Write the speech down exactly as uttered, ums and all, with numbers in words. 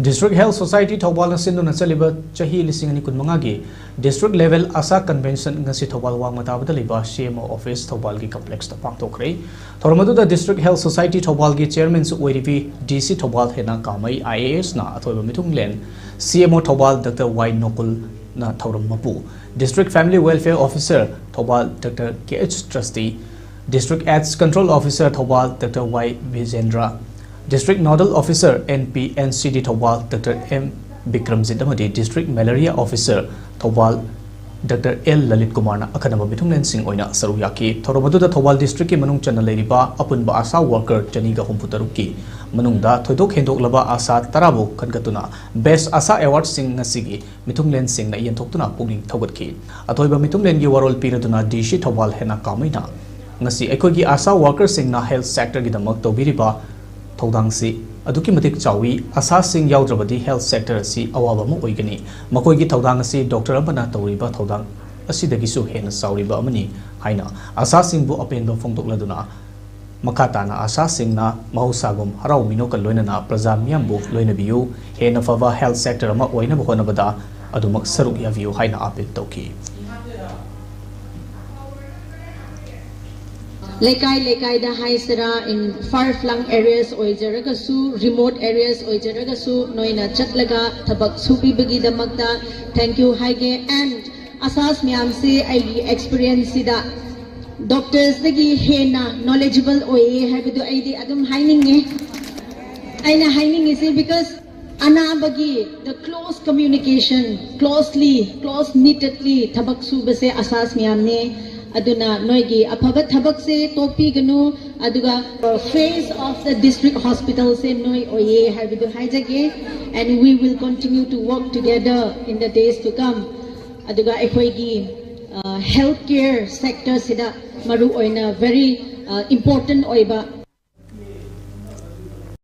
District Health Society ꯊꯧꯕꯥꯜꯅ ꯁꯤꯟꯗꯨꯅ ꯆꯠꯂꯤꯕ ꯆꯍꯤ ꯂꯤꯁꯤꯡ ꯑꯅꯤ ꯀꯨꯟꯃꯉꯥꯒꯤ District Level ASHA Convention ꯉꯁꯤ ꯊꯧꯕꯥꯜ ꯋꯥꯡꯃ ꯇꯥꯕꯗ ꯂꯩꯕ C M O Office ꯊꯧꯕꯥꯜꯒꯤ complexꯇ ꯄꯥꯡꯊꯣꯛꯈ꯭ꯔꯦ꯫ ꯊꯧꯔꯝ ꯑꯗꯨꯗ District Health Society ꯊꯧꯕꯥꯜꯒꯤ Chairmanꯁꯨ ꯑꯣꯏꯔꯤꯕꯤ D C Thoubal ꯍꯦꯅꯥ ꯀꯥꯃꯩ I A S ꯅ ꯑꯊꯣꯏꯕ ꯃꯤꯊꯨꯡꯂꯦꯟ, C M O Thoubal Doctor Y ꯅꯣꯀꯨꯜꯅ ꯊꯧꯔꯝ ꯃꯄꯨ, District Family Welfare Officer Thoubal Doctor K H Trusty, District AIDS Control Officer Thoubal Doctor Y ꯕꯤꯖꯦꯟꯗ꯭ꯔ, District Nodal Officer N P N C D Thoubal Doctor M Bikramjit ꯑꯃꯗꯤ District Malaria Officer Thoubal Doctor L Lalit ꯀꯨꯃꯥꯔꯅ ꯑꯈꯟꯅꯕ ꯃꯤꯊꯨꯡꯂꯦꯟꯁꯤꯡ ꯑꯣꯏꯅ ꯁꯔꯨꯛ ꯌꯥꯈꯤ꯫ ꯊꯧꯔꯝ ꯑꯗꯨꯗ ꯊꯧꯕꯥꯜ districtꯀꯤ ꯃꯅꯨꯡ ꯆꯟꯅ ꯂꯩꯔꯤꯕ ꯑꯄꯨꯟꯕ ASHA worker ꯆꯅꯤꯒ ꯍꯨꯝꯐꯨ ꯇꯔꯨꯛꯀꯤ ꯃꯅꯨꯡꯗ ꯊꯣꯏꯗꯣꯛ ꯍꯦꯟꯗꯣꯛꯂꯕ ASHA ꯇꯔꯥꯕꯨ ꯈꯟꯒꯠꯇꯨꯅ Best ASHA Awardsꯁꯤꯡ ꯉꯁꯤꯒꯤ ꯃꯤꯊꯨꯡꯂꯦꯟꯁꯤꯡꯅ ꯌꯦꯟꯊꯣꯛꯇꯨꯅ ꯄꯨꯛꯅꯤꯡ ꯊꯧꯒꯠꯈꯤ꯫ ꯑꯊꯣꯏꯕ ꯃꯤꯊꯨꯡꯂꯦꯟꯒꯤ ꯋꯥꯔꯣꯜ ꯄꯤꯔꯗꯨꯅ D C ꯊꯧꯕꯥꯜ ꯍꯦꯅꯥ ꯀꯥꯃꯩꯅ ꯉꯁꯤ ꯑꯩꯈꯣꯏꯒꯤ ASHA workerꯁꯤꯡꯅ health sectorꯒꯤꯗꯃꯛ ꯇꯧꯕꯤꯔꯤꯕ ꯊꯧꯗꯥꯡꯁꯤ ꯑꯗꯨꯛꯀꯤ ꯃꯇꯤꯛ ꯆꯥꯎꯏ꯫ ASHAꯁꯤꯡ ꯌꯥꯎꯗ꯭ꯔꯕꯗꯤ health sector ꯑꯁꯤ ꯑꯋꯥꯕ ꯑꯃ ꯑꯣꯏꯒꯅꯤ꯫ ꯃꯈꯣꯏꯒꯤ ꯊꯧꯗꯥꯡ ꯑꯁꯤ doctor ꯑꯃꯅ ꯇꯧꯔꯤꯕ ꯊꯧꯗꯥꯡ ꯑꯁꯤꯗꯒꯤꯁꯨ ꯍꯦꯟꯅ ꯆꯥꯎꯔꯤꯕ ꯑꯃꯅꯤ ꯍꯥꯏꯅ ASHAꯁꯤꯡꯕꯨ ꯑꯄꯦꯟꯕ ꯐꯣꯡꯗꯣꯛꯂꯗꯨꯅ ꯃꯈꯥ ꯇꯥꯅ ASHAꯁꯤꯡꯅ ꯃꯍꯧꯁꯥꯒꯨꯝ ꯍꯔꯥꯎ ꯃꯤꯅꯣꯛꯀ ꯂꯣꯏꯅꯅ ꯄ꯭ꯔꯖꯥ ꯃꯤꯌꯥꯝꯕꯨ ꯂꯣꯏꯅꯕꯤꯌꯨ, ꯍꯦꯟꯅ ꯐꯕ health sector ꯑꯃ ꯑꯣꯏꯅꯕ ꯍꯣꯠꯅꯕꯗ ꯑꯗꯨꯃꯛ ꯁꯔꯨꯛ ꯌꯥꯕꯤꯌꯨ ꯍꯥꯏꯅ appeal ꯇꯧꯈꯤ꯫ ꯂꯩꯀꯥꯏ ꯂꯩꯀꯥꯏꯗ ꯍꯥꯏꯁꯤꯔꯥ, in far flung areas ꯑꯣꯏꯖꯔꯒꯁꯨ, remote areas ꯑꯣꯏꯖꯔꯒꯁꯨ, ꯅꯣꯏꯅ ꯆꯠꯂꯒ ꯊꯕꯛ ꯁꯨꯕꯤꯕꯒꯤꯗꯃꯛꯇ thank you ꯍꯥꯏꯒꯦ꯫ And ASHAs ꯃꯌꯥꯝꯁꯦ ꯑꯩꯒꯤ experienceꯁꯤꯗ doctorsꯇꯒꯤ ꯍꯦꯟꯅ knowledgeable ꯑꯣꯏꯌꯦ ꯍꯥꯏꯕꯗꯨ ꯑꯩꯗꯤ ꯑꯗꯨꯝ ꯍꯥꯏꯅꯤꯡꯉꯦ꯫ ꯑꯩꯅ ꯍꯥꯏꯅꯤꯡꯉꯤꯁꯦ because ꯑꯅꯥꯕꯒꯤ the close communication, closely, close knittedly ꯊꯕꯛ ꯁꯨꯕꯁꯦ ASHAs ꯃꯌꯥꯝꯅꯦ꯫ ꯑꯗꯨꯅ ꯅꯣꯏꯒꯤ ꯑꯐꯕ ꯊꯕꯛꯁꯦ ꯇꯣꯛꯄꯤꯒꯅꯨ꯫ ꯑꯗꯨꯒ face of the district hospitalꯁꯦ ꯅꯣꯏ ꯑꯣꯏꯌꯦ ꯍꯥꯏꯕꯗꯨ ꯍꯥꯏꯖꯒꯦ꯫ And we will continue to work together in the days to come. ꯑꯗꯨꯒ ꯑꯩꯈꯣꯏꯒꯤ health care sectorꯁꯤꯗ ꯃꯔꯨ ꯑꯣꯏꯅ very important ꯑꯣꯏꯕ